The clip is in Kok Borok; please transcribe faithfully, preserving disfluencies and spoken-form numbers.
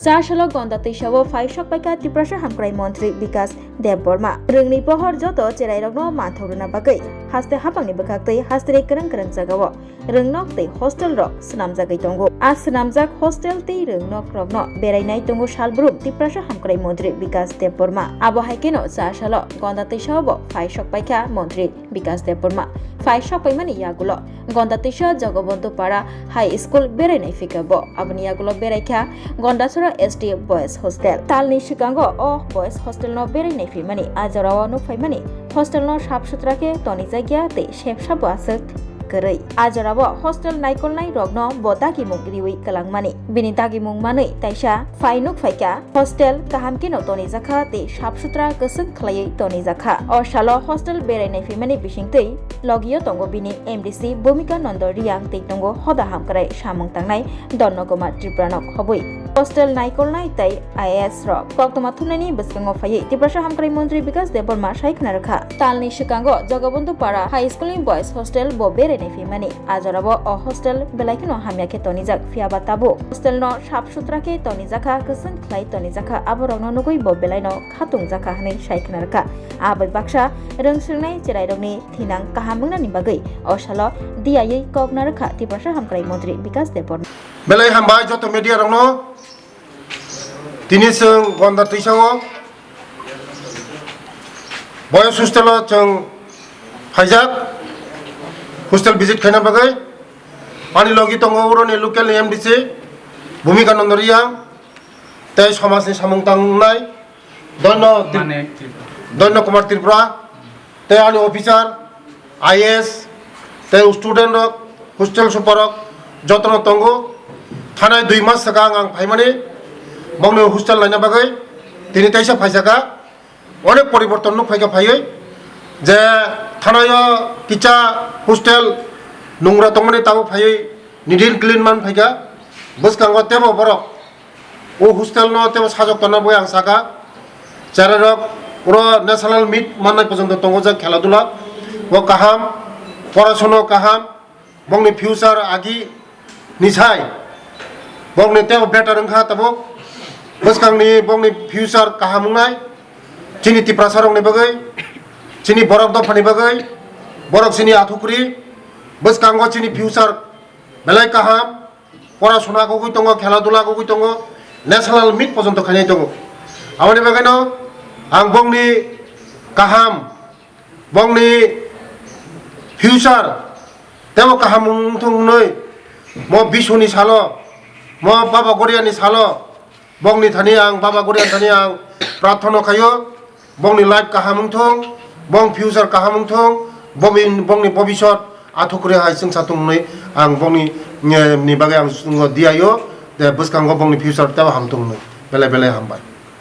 Chasalo Gonda twisao phai sok paikha Tiprasa hamkrai montri Bikas Debbarma. Rwngni pohor joto cherairokno manthok rwna bagwi haste hapangni bwkhaktwi hasteni kwrwng kwrwng jagao rwngnok tei hostel rok swnamjagwi tongo. A swnamjak hostel tei rwngnokrokno berainai tongo salbrum Tiprasa hamkrai montri Bikas Debbarma. Abo hai kheno chasalo Gonda twisao bo phai sok paikha montri Bikas Debbarma. Phai sok paimani yagulo Gonda twisa Jagabondhu Para High School berai nai phikha bo. Aboni yagulo berai kha Gondasora S D Boys Hostel. Talni swkango o Boys Hostel no berai nai phimani, a jorao nuk phaimani hostel no sap sutra khe tonijak ya tei sepsa bo aswk kwrwi. A jorao hostel naikolnai rokno bo dagimung riwi kwlangmani. Bini dagimung manwi taisa phai nuk phaikha. Hostel kaham kheno tonijakha tei sap sutra kwchwng khlaiwi tonijakha. O salo hostel berai nai phimani bisingtwi logio tongo bini M D C Bhumika Nando Riyang tei tongo hoda hamkrai samung tangnai Donno Kumar Tripura no khobwi. Hostel naikolnai tei I A S rok koktwma thumnaini bwskango phaiwi Tiprasa hamkrai montri Bikas Debbarma sai khna rwkha. Talni swkango Jagabondhu Para High School ni Boys Hostel bo berai nai phimani. A jorao o hostel belai kheno hamya khe tonijak, phiya ba tabuk hostel no sap sutra khe tonijakha, kwchwng khlai tonijakha, aborokno nugwi bo belai no khatung jakha hwnwi sai khna rwkha. A bai baksa rwng swrwngnai cherairokni thinang kaham wngnani bagwi o salo diyawi kok narwkha Tiprasa hamkrai montri Bikas Debbarma. Belai hambai joto media rokno. Tini chwng Gonda twisao Boys hostel o chwng phaijak hostel visit khaina bagwi. Ani logi tongo uroni local ni M D C Bhumika Nando Riyang tei somajni samung tangnai Donno Tri-, Mane Tripura. Donno Kumar Tripura tei ani officer, I A S tei student rok, hostel super rok jotono tongo. Thanai dui mas swkang ang phaimani bongni hostel naina bagwi, tini teisa phaisaka. Onek poriborton nuk phaikha phaiwi je thanai o kicha hostel nungra tongmani tabuk phaiwi neat and clean man phaikha. Bwskango tebo borok o hostel no tebo sajok tonna bagwi ang saka. Cherairok oro national meet mannai porjonto tongo je khela dula o kaham, porasona kaham, bongni future agi ni sai bongni tebo better wngkha tabuk. Bwskangni bongni future kaham wngnai chini Tiprasa rokni bagwi, chini borok dophani bagwi, borok chini athukri, bwskango chini future belai kaham. Porasona kugui tongo, khela dula kugui tongo, national meet porjonto khainai tongo. Aboni bagwino ang bongni kaham, bongni future tebo kaham wngthung hwnwi mo bisuni salo, mo Baba Goriani salo, bongni thani ang, Baba Goriani thani ang prarthana khaio. Bongni life kaham wngthung, bong future kaham wngthung, bongni, bongni bobisot athukre hai chwngsa thung hwnwi ang bongni, eh, ni bagwi ang chwngno diyaio, de bwskango bongni future tebo hamthung hwnwi. Belai belai hambai.